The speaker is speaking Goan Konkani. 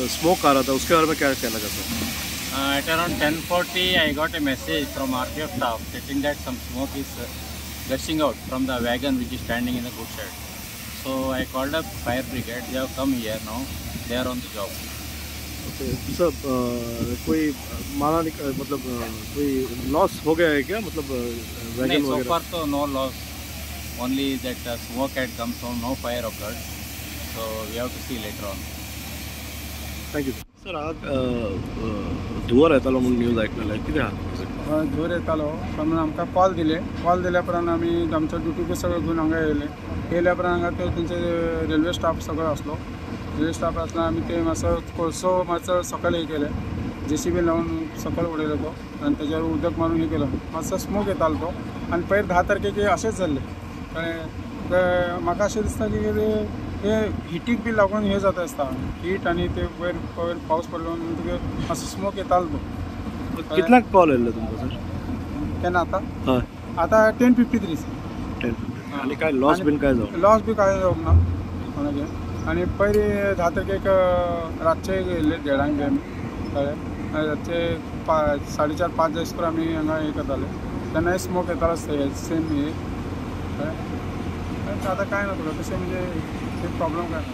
स्मोक आ रहा था, उसके बारे में क्या कहना चाहते हैं? At around 10:40, I got a message from RPF staff stating that some smoke is gushing out from the wagon which is standing in the goods shed. So I called up fire brigade. They have come here now. They are on the job. Okay, sir, कोई माना मतलब कोई लॉस हो गया है क्या, मतलब वैगन So वगैरह? Far so no loss. Only that smoke had come, so no fire occurred. So we have to see later on. Thank you sir. आग धुंवर येतालो म्हणून न्यूज आयकलेलो, कितें आहा? धुंवर येतालो म्हणून आमकां कॉल दिले. कॉल दिल्या उपरांत आमी आमचो ड्युटी सगळो घेवन हांगा येयले. येयल्या उपरांत हांगा ते तेंचे रेल्वे स्टाफ सगळो आसलो. रेल्वे स्टाफ आसतना आमी ते मातसो कोळसो मातसो सकयल हे केले, जेसीबी लावन सकयल उडयलो तो आनी तेजेर उदक मारून हे केलो. मातसो स्मोक येतालो तो. आनी पयर 10 तारखेक अशेंच जाल्लें. कळ्ळें, म्हाका अशें दिसता की कितें हे हिटीक बी लागून हे जाता आसता. हीट आनी ते वयर वयर पावस पडलो म्हणटकीर मातसो स्मोक येतालो तो. कितल्यांक कॉल येयल्लो तुमकां सर? केन्ना आतां? हय. आतां 10:53. 10:53. आनी काय लॉस बीन काय जावं? लॉस बी कांय जावंक ना कोणाचें. आनी पयर 10 तारखेक रातचे येयल्ले देडांक बी आमी, कळ्ळें, रातचे 4:30 5 जायसर आमी हांगा हे करताले तेन्नाय स्मोक येतालो सेम हे, कळ्ळें. आतां कांय ना तुका तशें म्हणजे प्रॉब्लम काय ना.